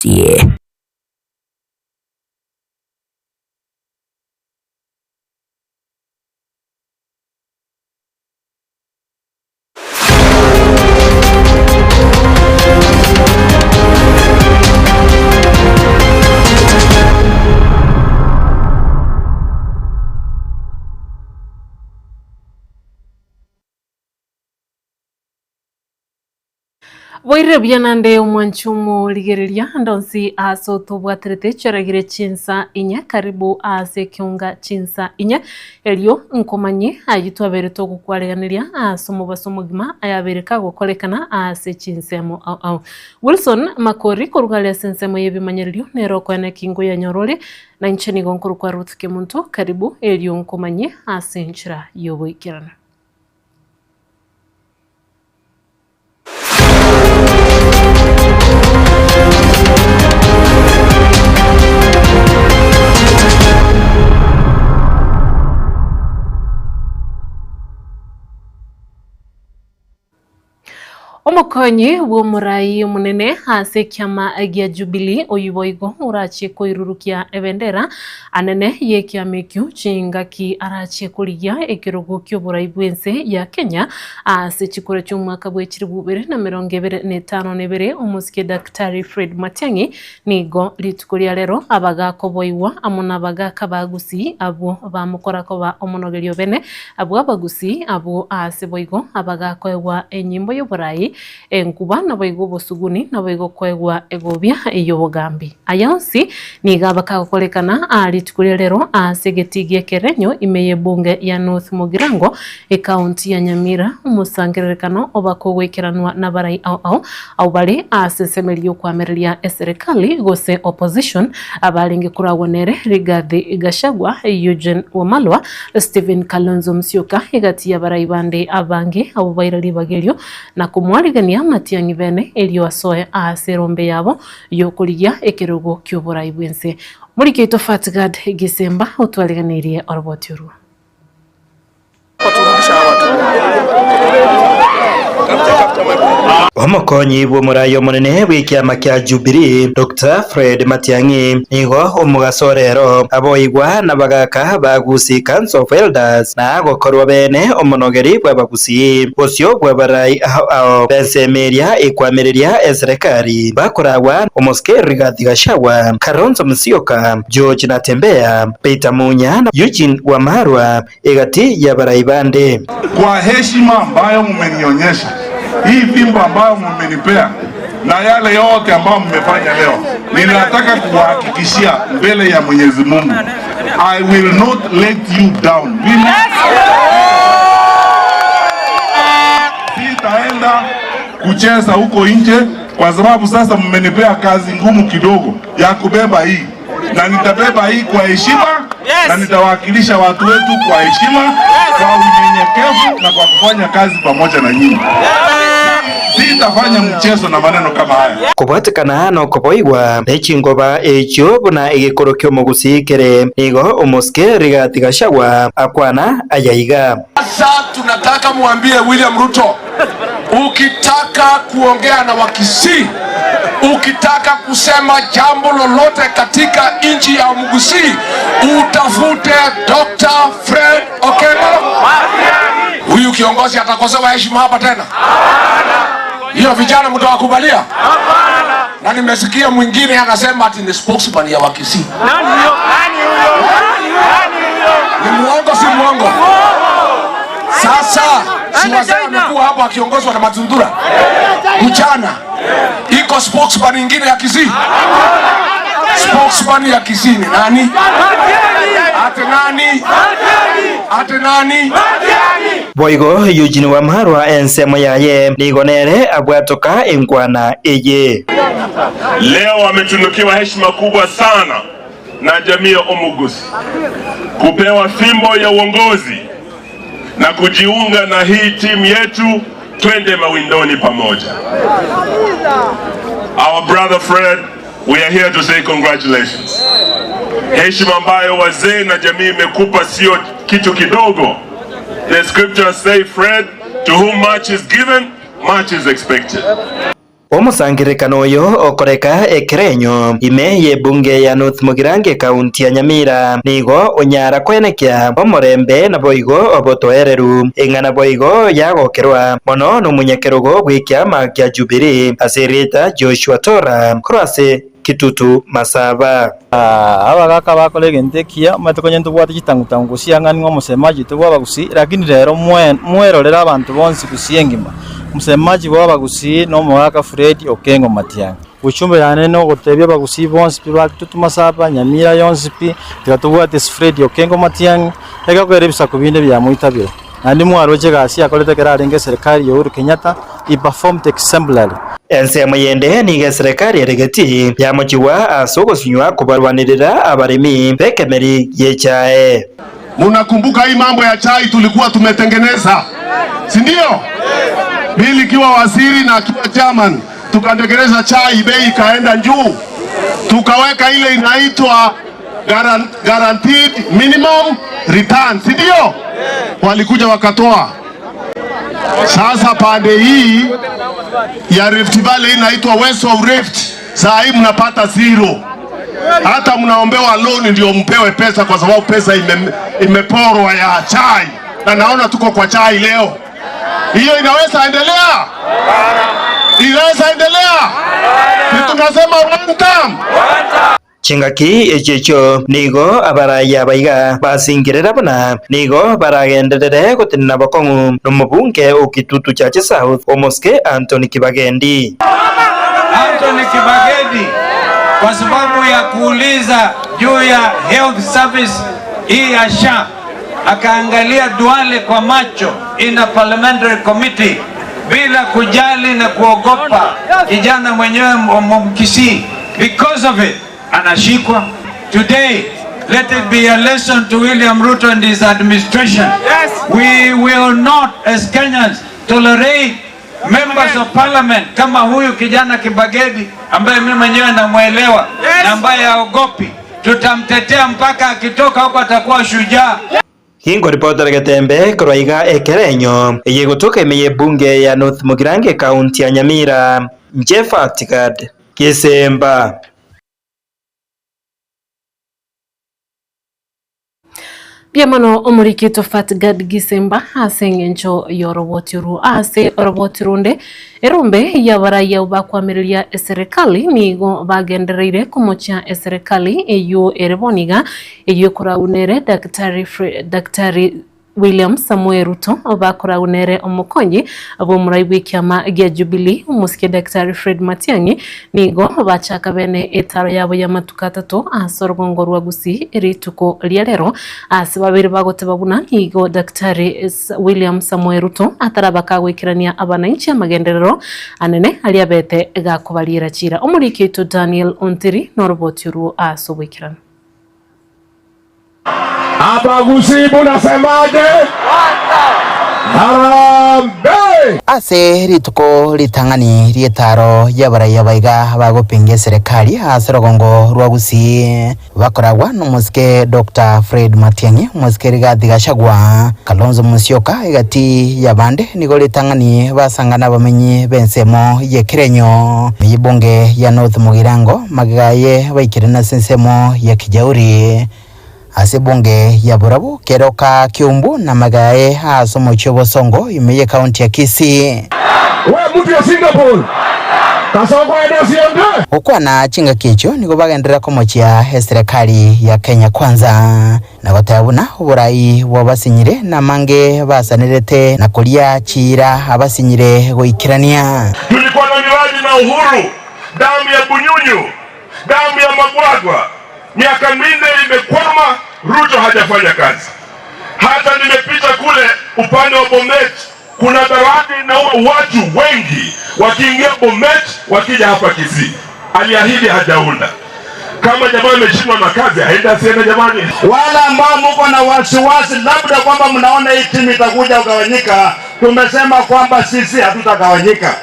Gusii. Boirire buya nande omwanchi omorigereria ande onsi ase otobwaterete chiaragire chinsa inye karibu ase ekeunga chinsa inye erio nkomanye ayio twabeire togokwareganeria ase omobaso omogima ayabeire kagokorekana ase chinsemo ao ao. Wilson Makori koruga are ase ensemo y'ebimanyererio nere okoena ekingo yanyora ore na inche nigo nkorokwa Ruth Kemunto karibu erio nkomanye ase enchera y'oboikeranu. Omokonyi bw'omorai omonene ase ekiama gia Jubilee oyio boigo orachie koirurukia ebendera anene y'ekiama ekio chingaki arachie korigia ekerogo ki'oborai bw'ense ya Kenya ase chikura chi'omwaka bwe chilifu ibere na emerongo ebere na etano na ebere omosike Daktari Fred Matiang'i nigo rituko ria rero abagakoboigwa amo nabagaka ba Gusii abwo bamokora koba omonogeri obene Abwo abagusii abwo aase boigo abagakoegwa enyimbo y'oboraai, enkuba, naboigo obosuguni, naboigo koegwa egobia y'obogambi. Aya onsi nigo abakagokorekana aa rituko ria rero aase egetii gi'ekerenyo ime y'ebunge ya North Mugirango, ekaunti ya Nyamira, omosangererekano obakogoikeranwa nabarai ao ao abwo bare aase ensemeri y'okoamereria eserekali gose opposition abarenge koragwa nere Rigathi Gachagua, Eugene Wamalwa, Stephen Kalonzo Musyoka egati y'abarai bande abange abwo baira ribaga erio na komwarigania amatiang'i bene erio asoe aase erombe yabo y'okorigia ekerogo ki'oborai bw'ense. Moriki oito Fatgard Gisemba otwariganeirie oroboti orwo. Omokonyi bw'omorai omonene bw'ekiama kia Jubilee, Doctor Fred Matiang'i, nigo omogaso orero aboigwa nabagaka ba Gusii Council of Elders na gokorwa bene omonogeri bw'abagusii bosio bw'abarai ao ao b'ensemo eria ekwamereria eserekari bakoragwa Omosike Rigathi Gachagua, Kalonzo Musyoka, George Natembeya, Peter Munya na Eugene Wamalwa. Egati y'abarai bande. Kwa heshima ambayo mumenionyesha, hii fimbo ambayo mumenipea na yale yote ambayo mmefanya leo, ninataka kuwahakikishia mbele ya Mwenyezi Mungu, I will not let you down. Mimi sitaenda kucheza huko nje, kwa sababu sasa mmenipea kazi ngumu kidogo ya kubeba hii na nitabeba hii kwa heshima na nitawakilisha watu wetu kwa heshima, kwa unyenyekevu na kwa kufanya kazi pamoja na nyinyi. Sitafanya mchezo na maneno kama haya. Kobwatekana nokoboigwa ne chingoba echio buna egekoro ki'omogusii kere, nigo omosike Rigathi Gachagua akwana aya iga. Sasa tunataka muambie William Ruto, ukitaka kuongea na Wakisii, ukitaka kusema jambo lolote katika nchi ya Mgusii, utafute Dr. Fred Okengo. Huyu kiongozi atakosewa heshima hapa tena? Hiyo vijana mtawakubalia? Na nimesikia mwingine anasema ati ni spokesman ya Wakisii. Ni muongo, si muongo? Sasa si wazee wamekuwa hapo akiongozwa na Matundura mchana, iko spokesman ingine ya Kisii. Spokesman ya Kisii ni nani? Ate nani? Ate nani? Boigo Eugene Wamalwa ensemo yaye nigo nere abwatoka enkwana eye. Leo wametunukiwa heshima kubwa sana na jamii ya Omugusi kupewa fimbo ya uongozi na kujiunga na hii timu yetu, twende mawindoni pamoja. Our brother Fred, we are here to say congratulations. Heshima ambayo wazee na jamii imekupa sio kitu kidogo. The scriptures say, Fred, to whom much is given, much is expected. Omosangererekano oyo okoreka ekerenyo ime y'ebunge ya North Mugirango ekaunti ya Nyamira nigo onyara koenekia omorembe naboigo obotoereru, eng'ana boigo yagokerwa mono nomonyakerogo bw'ekiama kia Jubilee ase erieta Joshua Tora korwa ase Kitutu Masaba. Abagaka bakora egento ekiya, omanyete konya ntobwate chitangu-tangu gusii ang'e ning'o omosemaji oito bw'abagusii, lakini rero mwerorere abanto bonsi gusii engima, omosemaji bw'abagusii na omogaka Fred Okengo Matiang'i. Gochia mbere yane nogotebia abagusii bonsi pi ba Kitutu Masaba, Nyamira yonsi pi, tiga tobwate ase Fred Okengo Matiang'i, egekogera ebisaku binde biamoitabire. Naende mwaroche egasi akorete ekero arenge eserekari ya Uhuru Kenyatta, he performed exemplary. Ensemo yende nigo eserekari eregeti yamochigwa ase ogosinywa kobarwanerera abaremi b'ekemeri gi'echae. Munakumbuka hii mambo ya chai tulikuwa tumetengeneza, si ndio? Mimi nikiwa waziri na akiwa chairman tukatengeneza chai, bei ikaenda juu, tukaweka ile inaitwa guaranteed minimum return, si ndio? Walikuja wakatoa. Sasa pande hii ya Rift Valley inaitwa West of Rift, saa hii mnapata zero. Hata mnaombewa loan ndio mpewe pesa, kwa sababu pesa imeporwa ya chai, na naona tuko kwa chai leo. Hiyo inaweza endelea? Inaweza endelea? Si tunasema one term. Chingaki echi echio nigo abarai aba iga basingerera buna nigo baragenderere gotenena bokong'u nomobunge o Kitutu Chache South, Omosike Anthony Kibagendi. Anthony Kibagendi kwa sababu ya kuuliza juu ya health service hii ya SHA, akaangalia Duale kwa macho in a parliamentary committee bila kujali na kuogopa kijana mwenyewe Mkisii. Because of it anashikwa. Today let it be a lesson to William Ruto and his administration. Yes. We will not as Kenyans tolerate members of parliament kama huyu kijana Kibagedi ambaye mimi mwenyewe namwelewa, yes, na ambaye haogopi. Tutamtetea mpaka akitoka huko atakuwa shujaa. Gingoripotera Getembe korwa iga ekerenyo eye egotoka ime y'ebunge ya North Mugirango ekaunti ya Nyamira, inche Fatigad Gesemba. Mbuya mono omoriki Tofat Gad Gisemba ase eng'encho y'oroboti orwo. Ase oroboti ronde, erombe y'abaraiya bakwamireria eserekali nigo bagendereire komochia eserekali eyio ere bono iga eyio ekoragwa nere Daktari Daktari William Samoei Ruto bakoragwa nere omokonyi bw'omorai bw'ekiama gia Jubilee omosike Daktari Fred Matiang'i nigo bachaka bene etaro yabo y'amatuko atato ase orogongo rwa Gusii rituko ria rero ase babere bagoteba buna nigo Daktari William Samoei Ruto ataraba kagoikerania abananchi amagenderero anene aria abete gakobariera chiira. Omoriki oito Daniel Ontiri noroboti orwo ase oboikeranu. Abagusii munasemaje? Harambee! Ase rituko ritang'ani ri'etaaro y'abaraiyo abaiga bagopinga eserekari ase rogongo rwa Gusii bakoragwa nomosike Doctor Fred Matiang'i, omosike Rigathi Gachagua, Kalonzo Musyoka egati y'abande nigo ritang'ani basangana abamenyi b'ensemo y'ekerenyo y'ebunge ya North Mugirango magega aye baikire ase ensemo ya Kijauri. Ase ebunge ya Borabu, Keroka, Kiumbu na Magae ase omochie o Bosongo ime y'ekaunti ya Kisii. We mtu ya Singapore, Kasongo ende asiende. Gokwana chingaki echio nigo bagenderera komochia eserekari ya Kenya Kwanza na goteba buna oborai bwabasinyire namange basanerete na koria chiira abasinyire goikerania. Tulikuwa na miradi na Uhuru, damu ya Bunyunyu, damu ya Magwagwa, miaka minne imekwama, Ruto hajafanya kazi. Hata nimepita kule upande wa Bomet, kuna daraja inaua watu wengi wakiingia Bomet, wakija hapa Kisii. Aliahidi hajaunda. Kama jamaa ameshindwa na kazi, aende asiende jamani. Wale ambao mko na wasiwasi labda kwamba mnaona hii timu itakuja kugawanyika, tumesema kwamba sisi hatutagawanyika.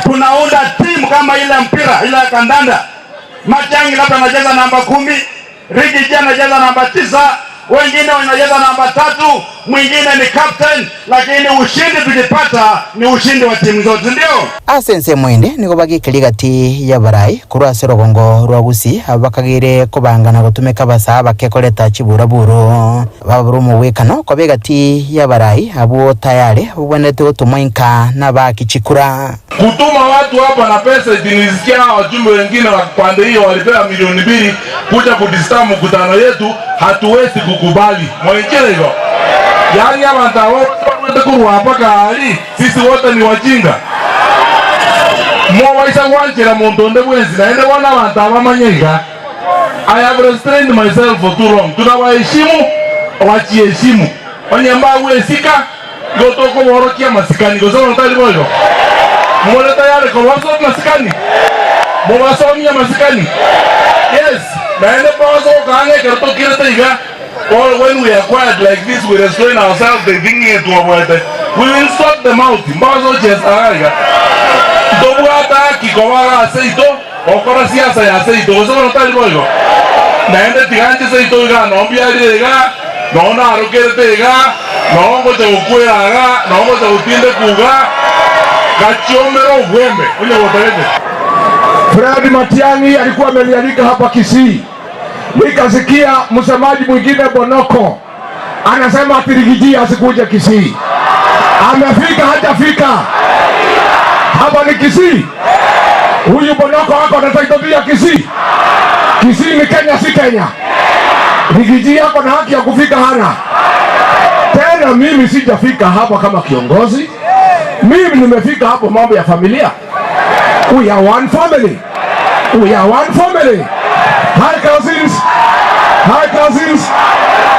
Tunaunda timu kama ile mpira ile ya kandanda. Matiang'i labda anacheza namba 10, Riggy G anacheza namba 9, wengine wanacheza namba tatu, mwingine ni captain, lakini ushindi tukipata ni ushindi wa timu zote, ndio? Ase ensemo ende nigo bagekeria egati y'abarai korwa ase orogongo rwa Gusii abwo bakageire kobanga na gotumeka abasaa abake koreta chiburaburu. Babure omogwekano koba egati y'abarai abwo tayari bogwenerete gotomwa inka nabaaki chikura. Kutuma watu hapa na pesa eti nilisikia hawa wajumbe wengine wa pande hiyo walipewa milioni mbili kuja kudisturb mkutano yetu, hatuwezi kukubali. Mwainjira igo? Yaani abantu abo barwete korwa mpaka ari sisi wote ni wajinga. Mobaisa gwanchera monto onde bwensi naende bono abanto aba bamanye iga. I have restrained myself for too long. Tunawaheshimu, wachiheshimu. Onye mbagwesika Igo tokoborokia amasikani, gose bono tari boigo? More tayari kobasomia amasikani? Mobasomie amasikani? Yes, naende mbabaso gokaanga ekero tokirete iga, or when we are quiet like this we restrain ourselves they think ng'e twoboete. We will sort them out, mbabaso gochiesa iga iga. Ntobwate haki koba iga ase ito, gokora siasa ya ase ito, gose bono tari boigo? Naende tiga nche seito iga noo mbiarire iga, Noo narokerete iga, noo ngocha gokwera iga, noo ngocha gotindekwa iga, gachiomera obwembe onye gotagete. Fred Matiang'i alikuwa amenialika hapa Kisii, nikasikia msemaji mwingine Bonoko anasema ati Rigiji asikuja Kisii. Amefika hajafika? Hapa ni Kisii. Huyu Bonoko ako na title deed ya Kisii. Kisii ni Kenya, si Kenya. Rigiji yako na haki ya kufika hana tena. Mimi sijafika hapa kama kiongozi, mimi nimefika hapo mambo ya familia. We are one family, we are one family. Hi cousins, hi cousins,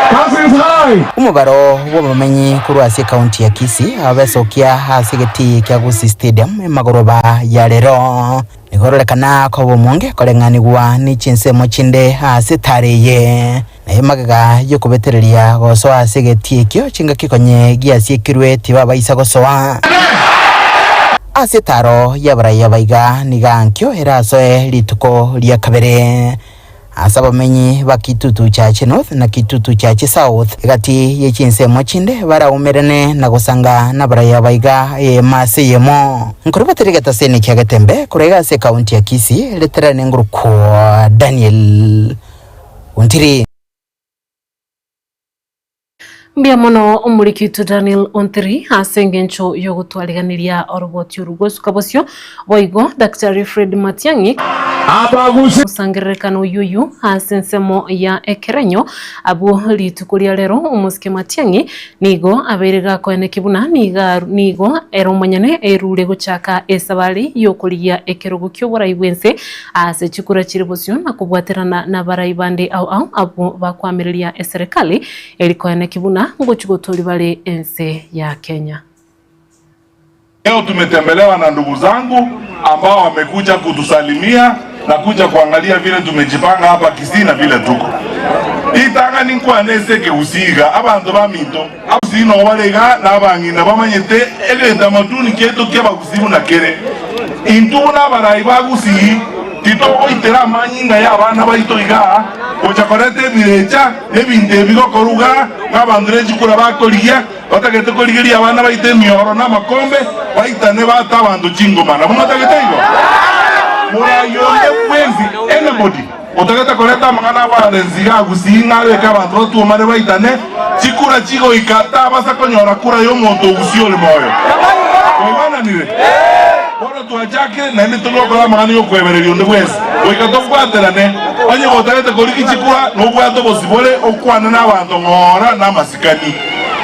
cousins hi. Omobaro bw'abamenyi korwa ase ekaunti ya Kisii abesokia ase egetii kia Gusii Stadium emagoroba ya rero. Nigo ororekana koba omonge koreng'anigwa ne chinsemo chinde ase etara eye. Na magega y'okobetereria gosoa ase egetii ekio chingaki konye giasiekirwe tibabaisa gosoa. Ase etaro y'abaraiyo abaiga nigo ankio erasoe rituko ria kabere. Ase abamenyi ba Kitutu Chache North na Kitutu Chache South, egati ye chinsemo chinde baraumerane na gosanga nabaraiyo abaiga eyemo ase eyemo. Nkorubateria egetaseni kia Getembe korwa iga ase ekaunti ya Kisii, reterane ngorokwo Daniel Ontiri. Mbuya mono omoriki oito Daniel Ontiri ase engencho y'ogotwariganiria oroboti oru rw'osuka bosio. Boigo Daktari Fred Matiang'i Abagusi. Omosangererekano oyio oyio ase ensemo ya ekerenyo abwo rituko ria rero omosike Matiang'i nigo abeire gakoeneki buna niga nigo ere omonyene erure gochaka esabari y'okorigia ekerogo ki'oborai bw'ense Ase chikura chire bosio na kobwaterana nabarai bande ao ao abwo bakoamereria eserekari eri koeneki buna ngochia gotoria bare ense ya Kenya. Leo tumetembelewa na ndugu zangu ambao wamekuja kutusalimia na kuja kuangalia vile tumejipanga hapa Kisii na vile tuko. Ritang'ani nkwane ase ekegusii iga, abanto baminto, Abagusii noo bare iga na abang'ina bamanyete egetamaduni kiaito ki'Abagusii buna kere. Intwe buna abarai ba Gusii titogoitera amanyinga y'abana baito igaa gocha koreta ebirecha na ebinto ebi gokorwa igaa ng'a abanto ne chikura bakorigia batagete korigeria abana baito emioro na amakombe baitane bate abanto chingoma. Nabo motagete igo? Morai onde bwensi, anybody, Otagete koreta amang'ana a'violence iga Gusii ng'a abeke abanto batuomane baitane, chikura chigoika tabasa konyora kura y'omonto o Gusii ore moyo. Twaigananire? Bono twachakire naende tori gokora amang'ana y'okwebereria onde bwensi. Goika tobwaterane. Onye gotagete korigia chikura nobwate obosibore okwane n'abanto ng'ora namasikani.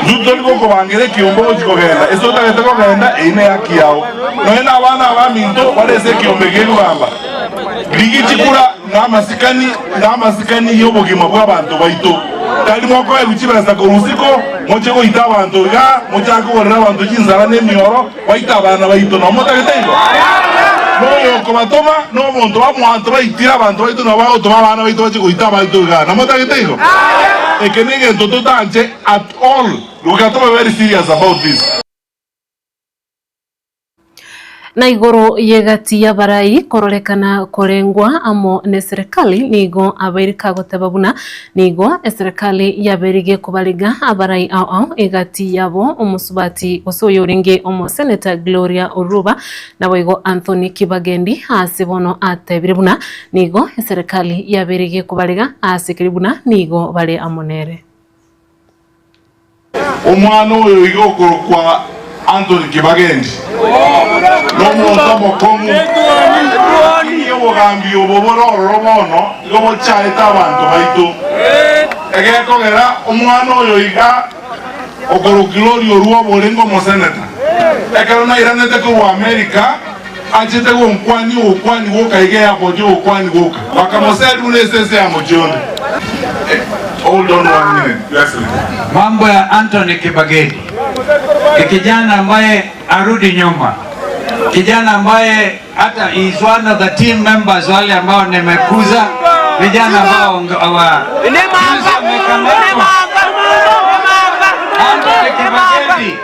Intwe tori gokobangera ekiombe ogochia kogenda. Ase otagete kogenda, eyio nehaki yao. Nonya nabana abaminto bare ase ekiombe eke gekogamba. Rigia chikura namasikani, namasikani y'obogima bw'abanto baito. Tari mokoegwa chibesa korwa isiko, moche goita abanto iga, mochake kogorera abanto chinsara na emioro, baite abana baito. Nabo motagete igo? Noyokobatoma nomonto bamwanto baitire abanto baito nabo bagotoma abana baito bache goita abaito iga. Nabo motagete igo? Eke negento totanche at all. Goika tobe very serious about this. Na igoro y'egati y'abarai kororekana korengwa amo neserekali nigo abairi kagoteba buna nigo eserekali yaberige kobariga abarai ao ao egati yabo omosubati gose oyorenge omoseneta Gloria Oruba naboigo Anthony Kibagendi ase bono atebire buna nigo eserekali yaberige kobariga ase keri buna nigo bare amo nere. Omwana oyo iga okorokwa Anthony Kibagendi nomonto omokong'u, lakini obogambi obo bore ororo bono igo bochaete abanto baito. Egekogera omwana oyo iga okorokwa Gloria Orwobo orenge omoseneta, ekero nairanete korwa America achete gonkwania ogokwani gwoka iga eairport ogokwani gwoka bakamoseria buna esese ya mochie onde. Hold on one minute, Your Excellency. Mambo ya Anthony Kibageni ni kijana ambaye arudi nyuma, kijana ambaye hata is one of the team members wale ambao nimekuza, vijana ambao wa Anthony Kibageni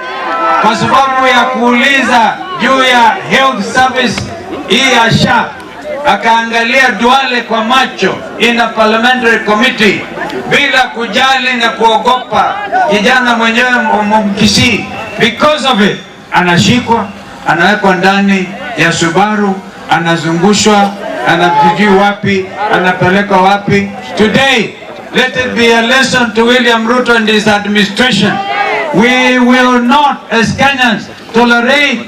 kwa sababu ya kuuliza juu ya health service hii ya SHA akaangalia Duale kwa macho in a parliamentary committee bila kujali na kuogopa kijana mwenyewe Mkisii. Because of it anashikwa, anawekwa ndani ya Subaru, anazungushwa, anapijui wapi, anapelekwa wapi. Today let it be a lesson to William Ruto and his administration. We will not as Kenyans tolerate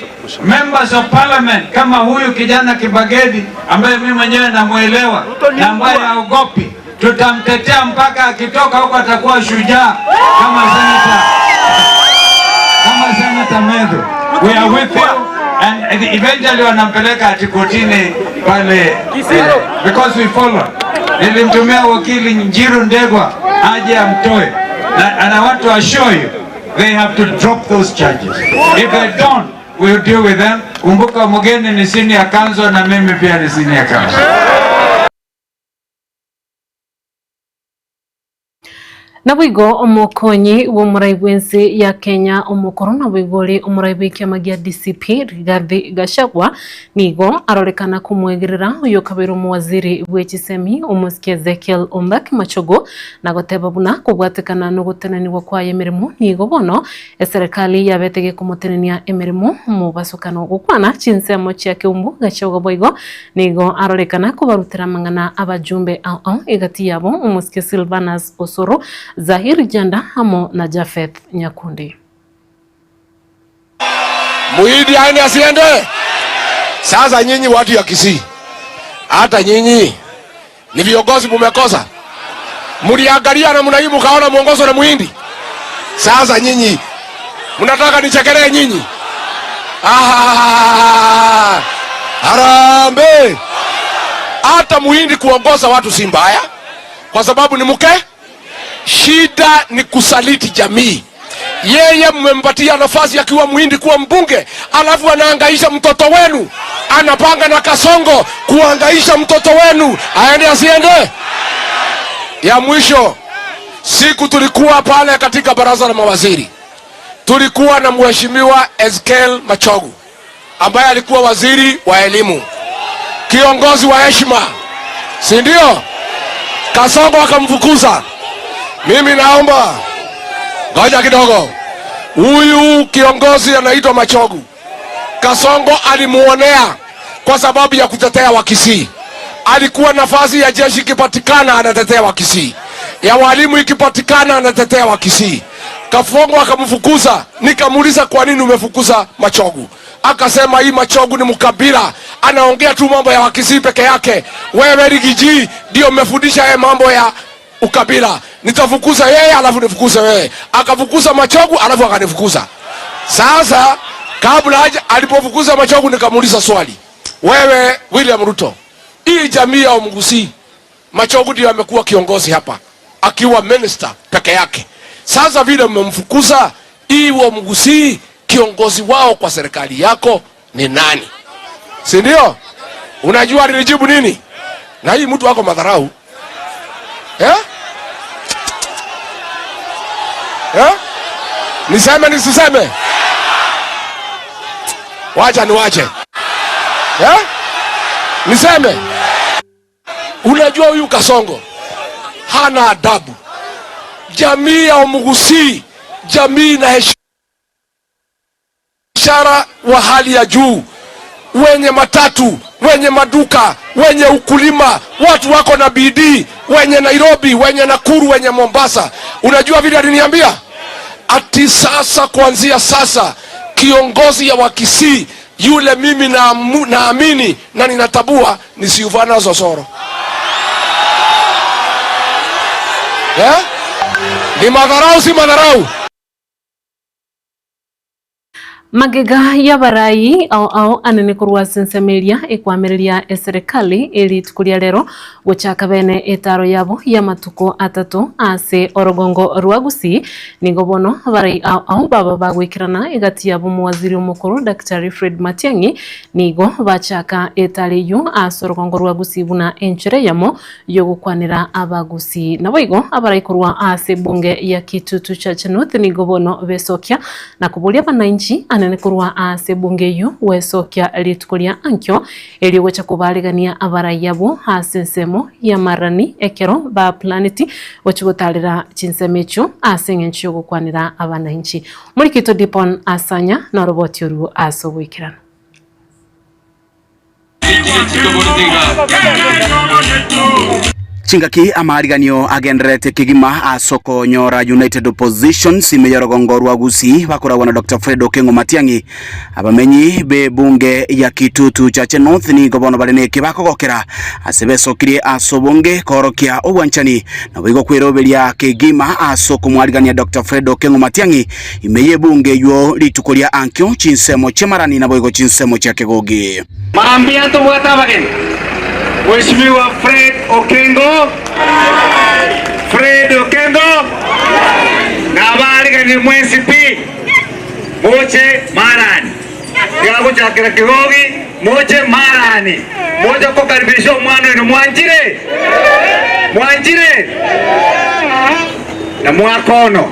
members of parliament kama huyu kijana Kibageni ambaye mimi mwenyewe namuelewa na ambaye haogopi. Tutamtetea mpaka akitoka huko atakuwa shujaa kama senator, kama senator Methu. We are with you and eventually wanampeleka ati kotini pale eh, because we follow. Nilimtumia wakili Njiru Ndegwa aje amtoe, na and I want to assure you they have to drop those charges. If they don't, we'll deal with them. Kumbuka mgeni ni senior counsel na mimi pia ni senior counsel. Naboigo omokonyi bw'omorai bw'ense ya Kenya omokoro naboigo ore omorai bw'ekiama gia DCP Rigathi Gachagua nigo arorekana komwegerera oyokabeire omowaziri bwe chisemi omosike Ezekiel Ombaki Machogu na goteba buna kobwatekana nogotenenigwa kwaye emeremo nigo bono eserekari yabete gekomotenenia emeremo mobasokano gokwana chinsemo chia Keumbu Gachagua boigo Nigo arorekana kobarutera amang'ana abajumbe ao ao egati yabo omosike Silvanus Osoro, Zahir Janda amo na Japheth Nyakundi. Muhindi aende asiende? Sasa nyinyi watu ya Kisii, hata nyinyi ni viongozi mumekosa. Mliangalia namna hii mkaona mwongozo na Muhindi. Sasa nyinyi mnataka nichekelee nyinyi? Ah, harambee! Hata Muhindi kuongoza watu si mbaya, kwa sababu ni mke. Shida ni kusaliti jamii. Yeye mmempatia nafasi akiwa Muhindi kuwa mbunge, alafu anahangaisha mtoto wenu, anapanga na Kasongo kuhangaisha mtoto wenu, aende asiende? Ya mwisho, siku tulikuwa pale katika baraza la mawaziri, tulikuwa na mheshimiwa Ezekiel Machogu ambaye alikuwa waziri wa elimu, kiongozi wa heshima, si ndio? Kasongo akamfukuza. Mimi naomba ngoja kidogo, huyu kiongozi anaitwa Machogu, Kasongo alimuonea kwa sababu ya kutetea Wakisii. Alikuwa nafasi ya jeshi ikipatikana anatetea Wakisii, ya walimu ikipatikana anatetea Wakisii. Kasongo akamfukuza. Nikamuuliza, kwa nini umefukuza Machogu? Akasema hii Machogu ni mkabila, anaongea tu mambo ya Wakisii peke yake. Wewe Rigiji ndio umefundisha yeye mambo ya ukabila, nitafukuza yeye alafu nifukuze wewe. Akafukuza Machogu alafu akanifukuza. Sasa kabla haja alipofukuza Machogu nikamuuliza swali, wewe William Ruto, hii jamii ya Omugusii, Machogu ndio amekuwa kiongozi hapa akiwa minister peke yake. Sasa vile mmemfukuza, hii Omugusii kiongozi wao kwa serikali yako ni nani? Si ndio? Unajua alinijibu nini? Na hii mtu wako madharau eh? Eh? Niseme nisiseme? Wacha niwache. Eh? Niseme unajua huyu Kasongo hana adabu. Jamii ya Omugusii, jamii na heshima biashara wa hali ya juu, wenye matatu, wenye maduka, wenye ukulima, watu wako na bidii, wenye Nairobi, wenye Nakuru, wenye Mombasa. Unajua vile aliniambia ati sasa, kuanzia sasa kiongozi ya Wakisii yule mimi naamini na ninatabua ni Silvana Zosoro. Yeah? Ni madharau si madharau? Magega y'abarai ao ao anene korwa ase ensemo eria ekwamereria eserekari eri rituko ria rero gochaka bene etaro yabo y'amatuko atato ase orogongo rwa Gusii nigo bono abarai ao ao baba bagoikerana egati yabo omowaziri omokoro Daktari Fred Matiang'i nigo bachaka etaro eywo ase orogongo rwa Gusii buna enchera eyemo yogokwanera abagusii. Naboigo abarai korwa ase ebunge ya Kitutu Church North nigo bono besokia na koboria abananchi anene korwa ase ebunge eyio gwesokia rituko ria ankio erio gocha kobaregania abarai abwo ase ensemo y'amarani ekero ba planeti gochia gotarera chinsemo echio ase eng'encho yogokwanera abananchi. Morikito Dipon Asanya noroboti orwo ase oboikeranu. Chingaki amaariganio agendererete kegima ase okonyora United Opposition ime y'orogongo rwa Gusii bakoragwa na Doctor Fred Okengo Matiang'i. Abamenyi b'ebunge ya Kitutu Chache North nigo bono bare neke bakogokera ase besokirie ase obonge koorokia obwanchani naboigo kweroberia kegima ase okomwarigania Doctor Fred Okengo Matiang'i Ime y'ebungo eyio rituko ria ankio, chinsemo chi'amarani naboigo chinsemo chia kegogi. Mambia ntobwate abageni. Mheshimiwa Fred Okengo, Fred Okengo, na abaariganire mwensi pi, moche marani. Tiga gochakera kegogi, moche marani. Moche kokaribisha omwana oino mwanchire? Mwanchire? Na mwaka ono.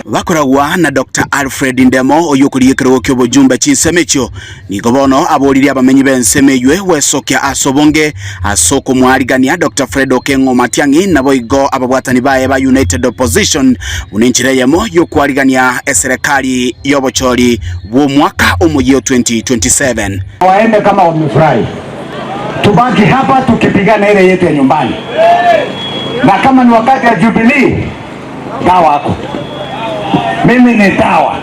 Bakoragwa na Doctor Alfred Ndemo oyio okorigia ekerogo ki'obojumbe chinsemo echio, nigo bono aboririe abamenyi b'ensemo eywe gwesokia ase obonge ase okomwarigania Doctor Fred Okeng'o Matiang'i naboigo ababwatani baye ba United Opposition buna enchera eyemo y'okwarigania eserekari y'obochori bw'omwaka omoyia o 2027. Waende kama wamefurahi, tubaki hapa tukipigana ile yetu ya nyumbani, na kama ni wakati ya Jubilee dawa ako, mimi ni dawa.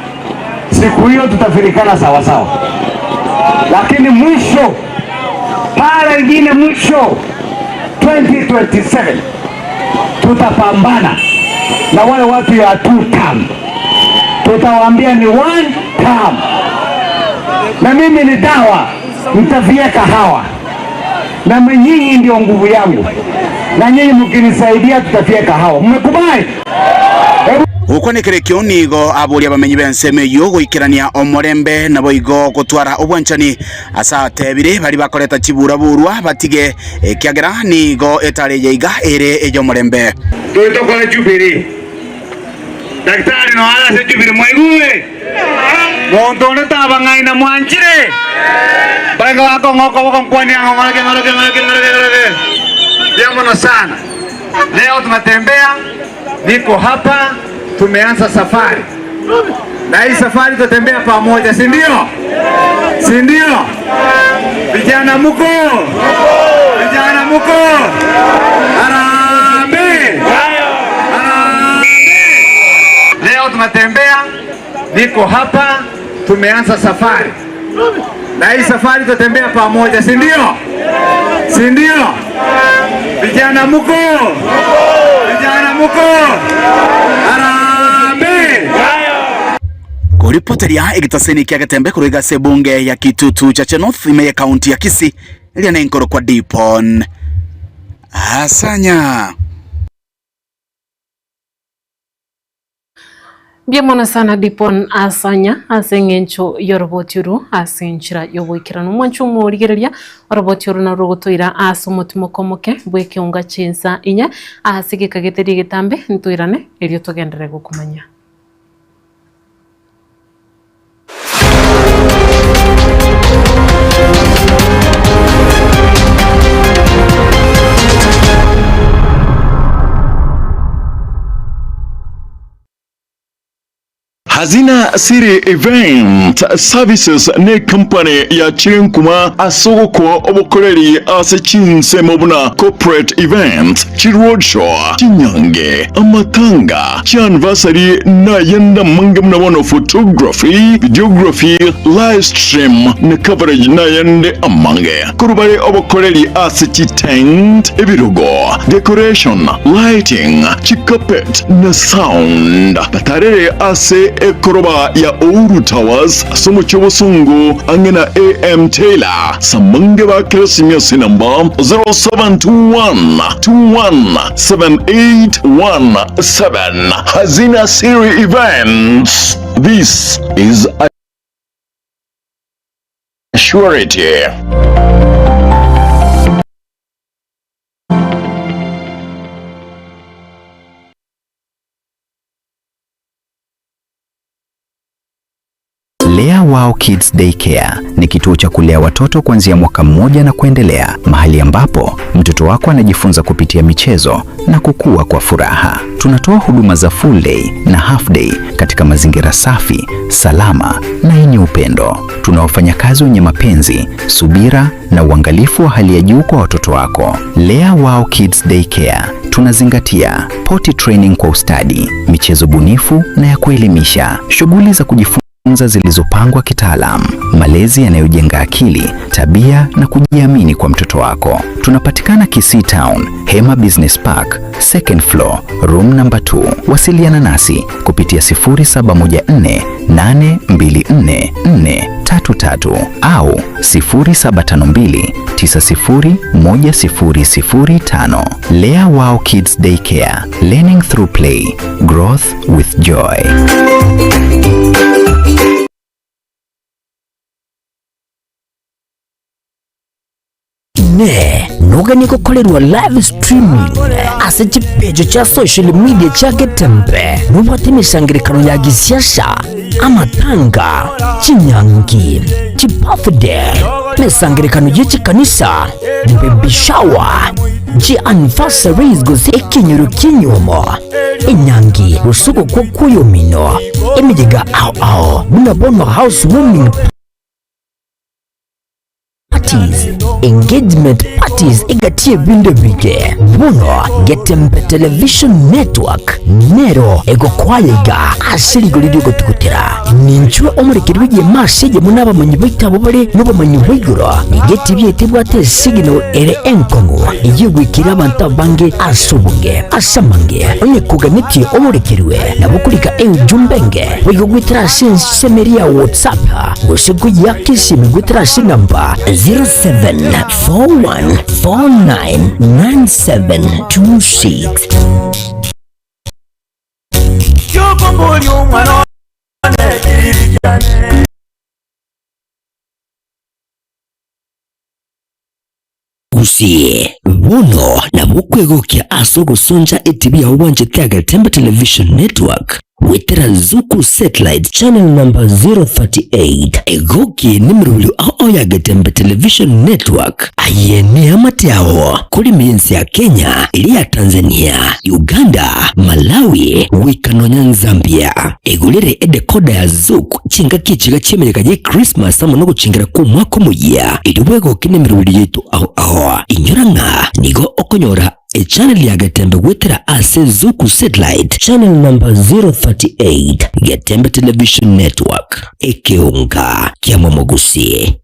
Siku hiyo tutafirikana sawa sawa, lakini mwisho pale ingine mwisho 2027 tutapambana na wale watu ya two term, tutawaambia ni one term, na mimi ni dawa, mtavieka hawa na nyinyi ndio nguvu yangu, na nyinyi mkinisaidia tutafyeka hawa. Mmekubali? Gokwanekera ekio nigo aboria abamenyi b'ensemo eyio goikerania omorembe naboigo gotwara obwanchani ase atebire baria bakoreta chibura-burwa batige ekiagera nigo etari eye iga ere ey'omorembe. Tore tokore Jubilee. Daktari noyo are ase Jubilee mwaigure? Monto onde tabang'aina mwanchire? Barenge bakong'a okoboko nkwania ng'a ng'oroke ng'oroke ng'oroke ng'oroke ng'oroke. Mbuya mono sana. Leo tunatembea, niko hapa, tumeanza safari. Na hii safari tutatembea pamoja, si ndio? Si ndio? Vijana muko? Vijana muko? Harambee! Harambee! Leo tunatembea, niko hapa, tumeanza safari. Na hii safari tutatembea pamoja, si ndio? Si ndio? Vijana muko? Vijana muko? Harambee! Koripoteria egetaseni kia Getembe korwa iga ase ebunge ya Kitutu Chache North ime ye county ya Kisii eria nenkorokwa Dipon Asanya. Mbuya mono sana Dipon Asanya ase eng'encho y'oroboti oru ase enchera y'oboikeranu. Omwancho omorigereria oroboti oru narwo rogotoira ase omotimoko omoke bw'ekeunga chinsa inye ase egeka getari egetambe ntoirane erio togenderere gokomanya. Hazina City Event Services ne company ya chinkuma ase ogokoa obokoreri ase chinsemo buna corporate events, chiroadshow, chinyange, amatanga, chianniversary na ayande amange buna bono photography, videography, live stream na coverage na ayande amange. Korwa bare obokoreri ase chitent, ebirogo, decoration, lighting, chicarpet na sound. Batarere ase ekoroba ya Ouru Towers ase omochie obosongo ang'e na AM Taylor. Samange ba Keresimia ase enamba 0721 217817. Hazina Siri Events. This is a surety. Lea Wow Kids Daycare ni kituo cha kulea watoto kuanzia mwaka mmoja na kuendelea, mahali ambapo mtoto wako anajifunza kupitia michezo na kukua kwa furaha. Tunatoa huduma za full day na half day katika mazingira safi, salama na yenye upendo. Tuna wafanyakazi wenye mapenzi, subira na uangalifu wa hali ya juu kwa watoto wako. Lea Wow Kids Daycare tunazingatia potty training kwa ustadi, michezo bunifu na ya kuelimisha, shughuli za kujifunza zilizopangwa kitaalam, malezi yanayojenga akili, tabia na kujiamini kwa mtoto wako. Tunapatikana Kisii Town, Hema Business Park, second floor, room number 2. Wasiliana nasi kupitia 0714 824 433 au 0752 901005. Lea Wow Kids Daycare, learning through play, growth with joy. Inee, noganie gokorerwa live streaming ase chipecho chia social media chia Getembe? Nobwate emesangerekano ya gisiasa, amatanga, chinyangi, chibirthday, emesangerekano ye chikanisa, baby shower, chi anniversaries gose ekenyoro ki'enyuomo, enyangi gose ogokwa kw'oyomino, emeyega ao ao buna bono house warming parties, engagement parties egati y'ebinto ebinge. Bono Getembe Television Network nero egokoa iga ase rigori ri'ogotugutera. Ninchwe omorekeri bw'egeema ase eyemo n'abamanyi baito abwo bare nobomanyi bwa igoro. Nigo etibi yaito ebwate esignal ere enkong'u eyio egoikera abanto abange ase obonge. Ase amange, onye koganetie omorekerwe, nabo korika eujumbe enge boigo goetera ase ensemo eria ya WhatsApp gose koyiaka esimi goetera ase enamba 0741499726. Gusii, bono nabo okwegokia ase ogosoncha etibi yao bwanchete ya Getembe Television Network goetera Zuku Satellite Channel number 038. Egoki nemerobrio ao ao ya Getembe Television Network. Aye neamate ao kore emensi ya Kenya, eria ya Tanzania, Uganda, Malawi, goika nonya Zambia. Egorere edecoder ya Zuku chingaki echiga chi'emereka ye Christmas amo nogochengera kw'omwaka omoyia, erio bwegoke nemerobrio yaito ao ao. Inyora ng'a nigo okonyora echannel ya Getembe goetera ase Zuku Satellite channel number 038, Getembe Television Network, ekeonga kia Momogusi.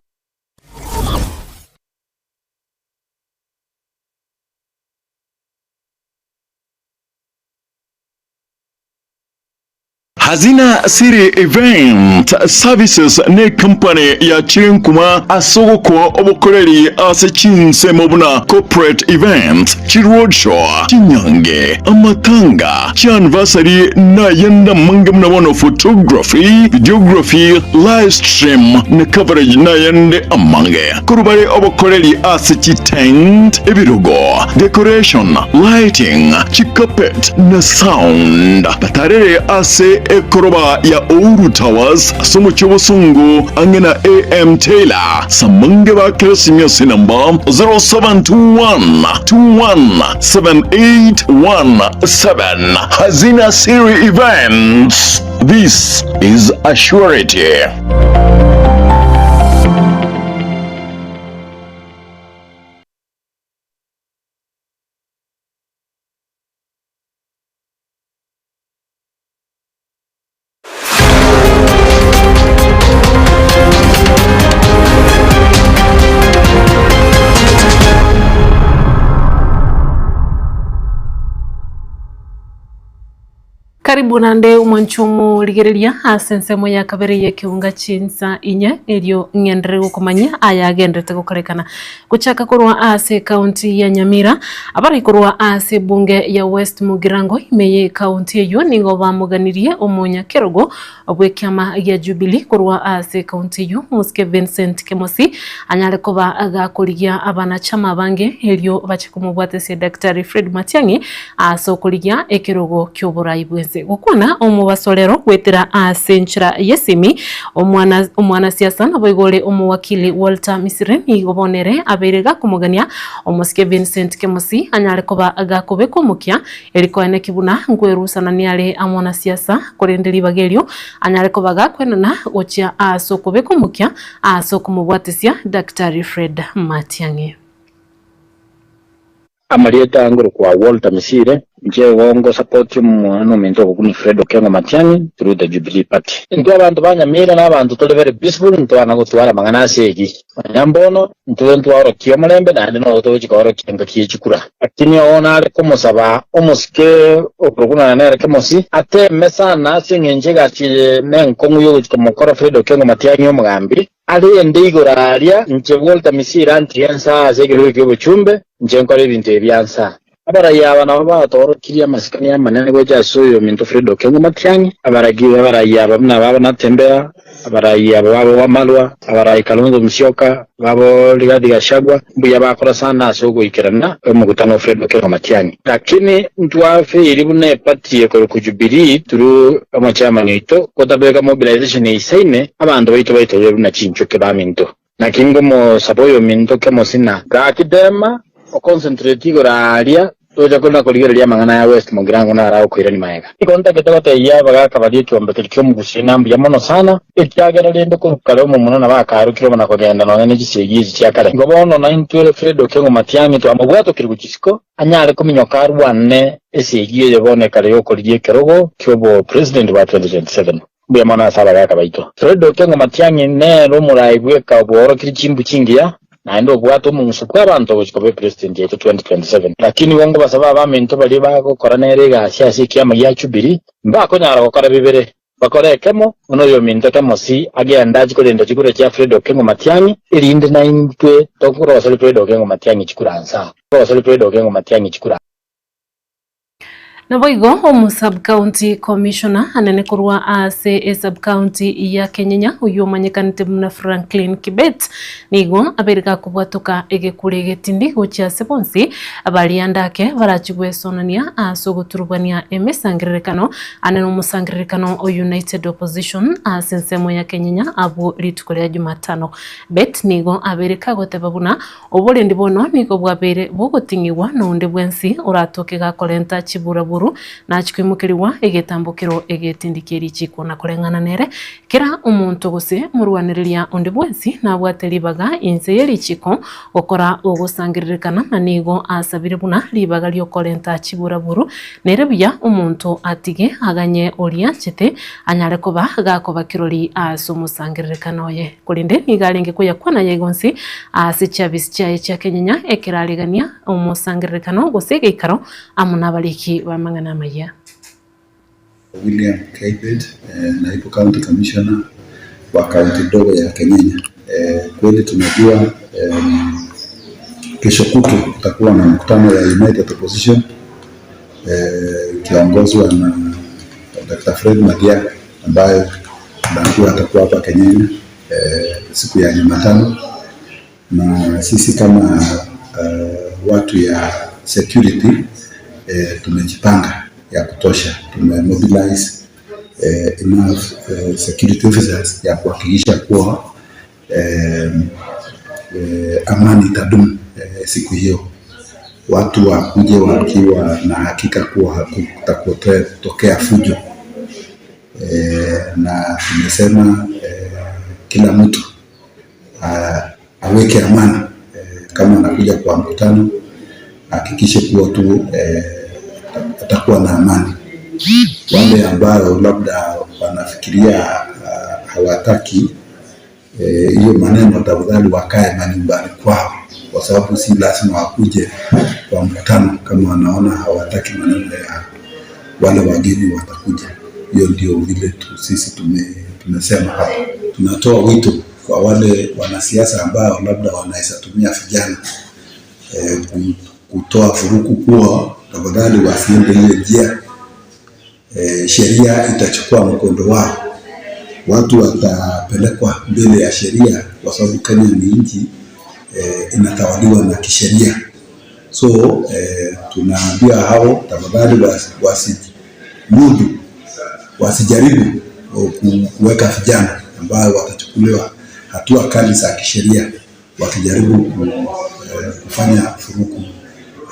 Hazina City Event Services ne company ya chinkuma ase ogokoa obokoreri ase chinsemo buna corporate events, chiroadshow, chinyange, amatanga, chianniversary na ayande amange buna bono photography, videography, live stream na coverage na ayande amange. Korwa bare obokoreri ase chitent, ebirogo, decoration, lighting, chicarpet na sound. Batarere ase ekoroba ya Ouru Towers ase omochie obosongo ang'e na AM Taylor. Samange ba Keresimia ase enamba 0721 217817. Hazina Siri Events. This is a surety. Karibu naende omwancho omorigereria ase ensemo ya kabere y'ekeunga chinsa inye, erio ng'enderere gokomanyia aya agenderete gokorekana. Gochaka korwa ase ekaunti ya Nyamira, abare korwa ase ebunge ya West Mugirango ime y'ekaunti eyio nigo bamoganirie omonyakerogo bw'ekiama gia Jubilee korwa ase ekaunti eyio Mosike Vincent Kemosi anyare koba gakorigia abanachama abange erio bache komobwatesia Daktari Fred Matiang'i ase okorigia ekerogo ki'oborai bw'ense. Gokwana omobasorero goetera ase enchera y'esimi, omwana omwanasiasa naboigo ore omowakili Walter Misire nigo bono ere abeire gakomogania omosike Vincent Kemosi anyare koba gakobekwa omokia eri koeneki buna nkwerusanania are amo na siasa korende ribaga erio anyare koba gakwenana gochia ase okobeka omokia ase okomobwatesia Daktari Fred Matiang'i. Amarieta ngorokwa Walter Misire, inche igo ngosapotia omwana ominto ogokunwa Fred Okengo Matiang'i through the Jubilee Party. Intwe abanto ba Nyamira na abanto tore very peaceful ntwana gotwara amang'ana ase egi. Nonya mbono intwe ntwaorokia omorembe naende nogo togochia koorokia engaki ye chikura. Lakini oo nare komosaba omosike okorokwa nere Kemosi ateme sana ase eng'encho egasi eye nenkong'u yogochia komokora Fred Okengo Matiang'i omogambi, Arende igoro aaria, inche Walter Misira ntige nsaa ase ekerogo ki'obochumbe, inche nkore ebinto ebi bia nsaa. Abarai aba nabo batoorokirie amasikani amanene gocha ase oyominto Fred Okengo Matiang'i, abaragi b'abarai aba buna babo Natembeya, abarai aba babo Wamalwa, abarai Kalonzo Musyoka, babo Rigathi Gachagua, mbuya bakora sana ase ogoikerana omokutano o Fred Okengo Matiang'i. Lakini ntwafeiri buna eparty ekorokwa Jubilee through omochairman oito gotabeka mobilization eisaine abanto baito baitorire buna chinchoke baminto. Naki ngomosaba oyominto kemosina gaki tema oconcentrate igoro aaria tocha kona korigereria amang'ana aya West Mugirango naro agokoirania magega. Nigo ntagete gotebia abagaka baria ekiombe keria ki'omogusii na mbuya mono sana, ekiagera rende korwa kare omomura nabo akarokire omana kogenda nonya ne chisegi echi chia kare. Igo bono naintwe Fred Okengo Matiang'i twamobwatokire gochia isiko, anyare kominyoka arwane esegi eye bono ekare y'okorigia ekerogo ki'obopresident bwa 2027. Mbuya mono ase abagaka baito. Fred Okengo Matiang'i nere omorai bweka obworokiri chimbu chingiya naende obwate omong'uso bw'abanto gochia koba epresident yaito 2027. Lakini igo nkobasaba abaminto baria bagokora nere egasi ase ekiama gia Jubilee mbakonyara gokora bibere, bakore ekemo, buna oyominto Kemosi agende achie korenda chikura chia Fred Okengo Matiang'i erinde naintwe toroserie Fred Okengo Matiang'i chikura nsa. Toroserie Fred Okengo Matiang'i chikura. Naboigo omo-sub-county commissioner anene korwa ase e-sub-county ya Kenyenya oyio omanyekanete buna Franklin Kibet nigo abeire gakobwatoka egekure egetindi gochia ase bonsi baria ndake barachie gwesonania ase ogoturubania emesangererekano ane nomosangererekano o United Opposition ase ensemo ya Kenyenya abwo rituko ria Jumatano. Bet nigo abeire kagoteba buna Oborendi bono nigo bwabeire bogoting'igwa nonde bwensi oratoke gakorenta chiburaburu nachie koimokerigwa egetambokero egetindi kie richiiko. Na koreng'ana nere, kera omonto gose morwanereria onde bwensi nabwate ribaga inse ye richiiko gokora ogosangererekana, na nigo asabire buna ribaga riokorenta chiburaburu nere buya omonto atige aganye oria anchete anyare koba gakoba kirori ase omosangererekano oye. Korende nigo arenge koyakwana ayaiga onsi ase chiabisi chiaye chia kenyenya, ekero aregania omosangererekano gose egeikaro amo nabariki b'amang'ana amayia. William Kibet, naibu county commissioner wa kaunti ndogo ya Kenyenya. Kweli tunajua kesho kutwa kutakuwa na mkutano ya United Opposition ikiongozwa na Dr. Fred Matiang'i ambaye naambiwa atakuwa hapa Kenyenya siku ya Jumatano, na sisi kama watu ya security tumejipanga ya kutosha, tumemobilize enough security officers ya kuhakikisha kuwa amani itadumu siku hiyo. Watu wakuje wakiwa na hakika kuwa hakutakotokea fujo. Eh, na tumesema eh, kila mtu ah, aweke amani eh, kama anakuja kwa mkutano hakikishe kuwa tu eh, atakuwa na amani. Wale ambao labda wanafikiria ah, hawataki hiyo eh, maneno, tafadhali wakae manyumbani kwao, kwa sababu si lazima wakuje kwa mkutano kama wanaona hawataki maneno ya wale wageni watakuja. Hiyo ndio vile tu sisi tume, tumesema hapa. Tunatoa wito kwa wale wanasiasa ambao labda wanaweza tumia vijana eh, kutoa furuku kuwa tafadhali wasiende hiyo njia. Eh, sheria itachukua mkondo wao, watu watapelekwa mbele ya sheria, kwa sababu Kenya ni nchi eh, inatawaliwa na kisheria. So eh, tunaambia hao tafadhali wasimudu, wasijaribu kuweka vijana ambao watachukuliwa hatua kali za kisheria wakijaribu kufanya furuku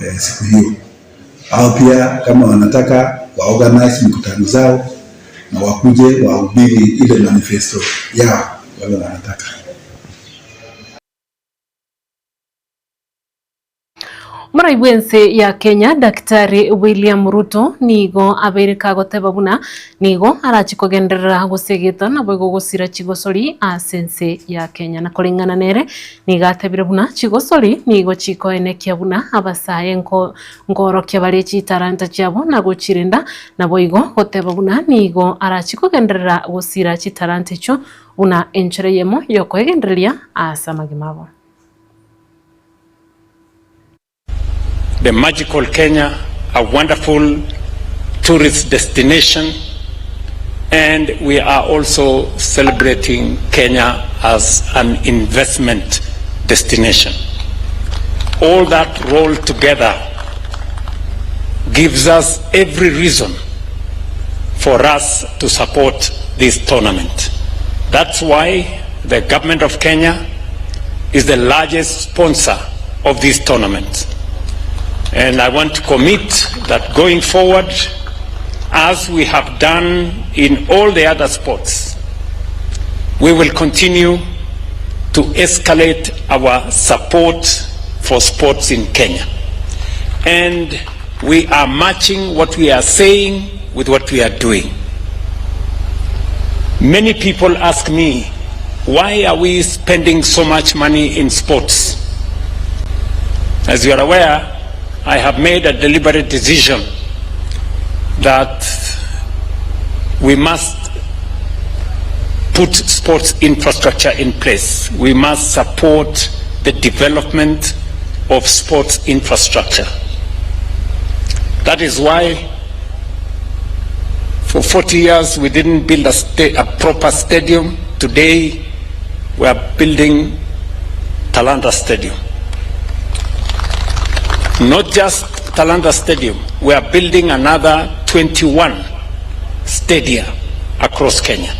eh, siku hiyo. Au pia kama wanataka waorganize mikutano zao na wakuje wahubiri ile manifesto yao wale wanataka. Morai bwense ya Kenya Daktari William Ruto nigo abeire kagoteba buna nigo arachi kogenderera gosegeta nabo gosira chigosori ase ense ya Kenya na koreng'ana nere nigo atebire buna chigosori nigo chikoenekia buna abasae nko nkorokia bare chitaranta chiabo na gochirenda nabo igo goteba buna nigo arachi kogenderera gosira chitaranta echio buna enchera yemo yokoegendereria ase amagima abo. The magical Kenya, a wonderful tourist destination, and we are also celebrating Kenya as an investment destination. All that rolled together gives us every reason for us to support this tournament. That's why the government of Kenya is the largest sponsor of this tournament. And I want to commit that going forward, as we have done in all the other sports, we will continue to escalate our support for sports in Kenya. And we are matching what we are saying with what we are doing. Many people ask me, why are we spending so much money in sports? As you are aware, I have made a deliberate decision that we must put sports infrastructure in place. We must support the development of sports infrastructure. That is why for 40 years we didn't build a, sta- a proper stadium. Today we are building Talanta Stadium. Not just Talanta Stadium, we are building another 21 stadia across Kenya.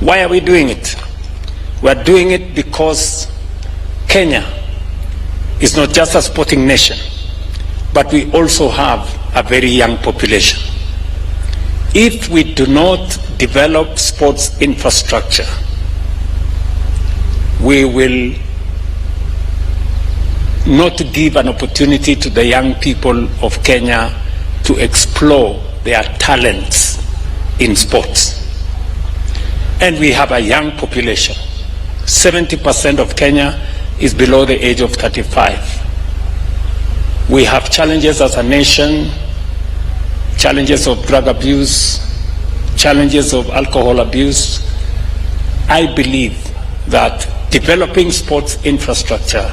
Why are we doing it? We are doing it because Kenya is not just a sporting nation, but we also have a very young population. If we do not develop sports infrastructure, we will not give an opportunity to the young people of Kenya to explore their talents in sports. And we have a young population. 70% of Kenya is below the age of 35. We have challenges as a nation, challenges of drug abuse, challenges of alcohol abuse. I believe that developing sports infrastructure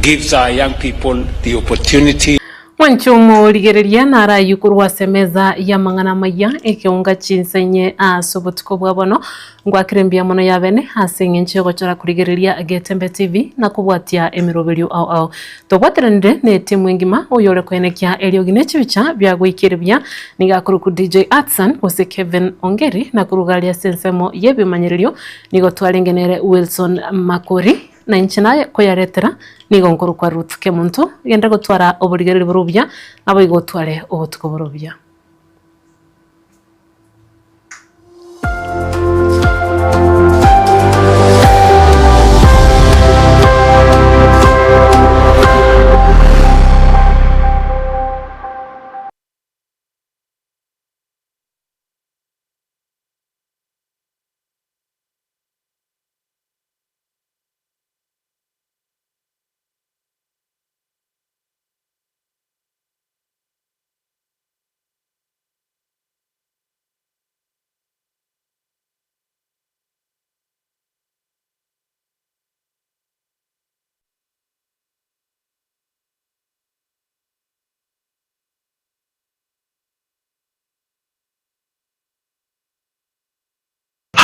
gives our young people the opportunity Mwanche omorigereria narayio korwa ase emeza y'amang'ana amaya, ekeonga chinsenye ase obotuko bwa bono, ngwakire mbuya mono yabene ase eng'encho y'ogochora korigereria Getembe TV na kobwatia emeroberio ao ao. Tobwateranire na etimu engima oyore koenekia eriogi ne chibicha biagoikire buya niga akorokwa DJ Atsan gose Kevin Ongeri na korugaria ase ensemo y'ebimanyererio nigo twarenge nere Wilson Makori na inche naye koyaretera nigo nkorokwa Ruth Kemunto genda gotwara oborigereria bore obuya naboigo otware obotuko bore obuya.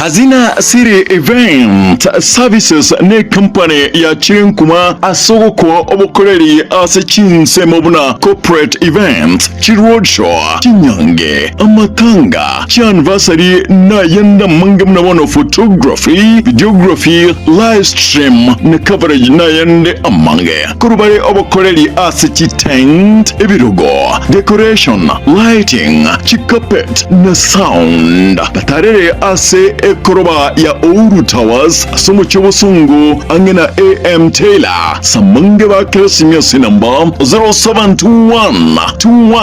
Hazina City Event Services ne company ya chinkuma ase ogokoa obokoreri ase chinsemo buna corporate events, chiroadshow, chinyange, amatanga, chianniversary na ayande amange buna bono photography, videography, live stream na coverage na ayande amange. Korwa bare obokoreri ase chitent, ebirogo, decoration, lighting, chicarpet na sound. Batarere ase ekoroba ya Ouru Towers ase omochie obosongo ang'e na AM Taylor. Samange ba Keresimia ase enamba 0721 21.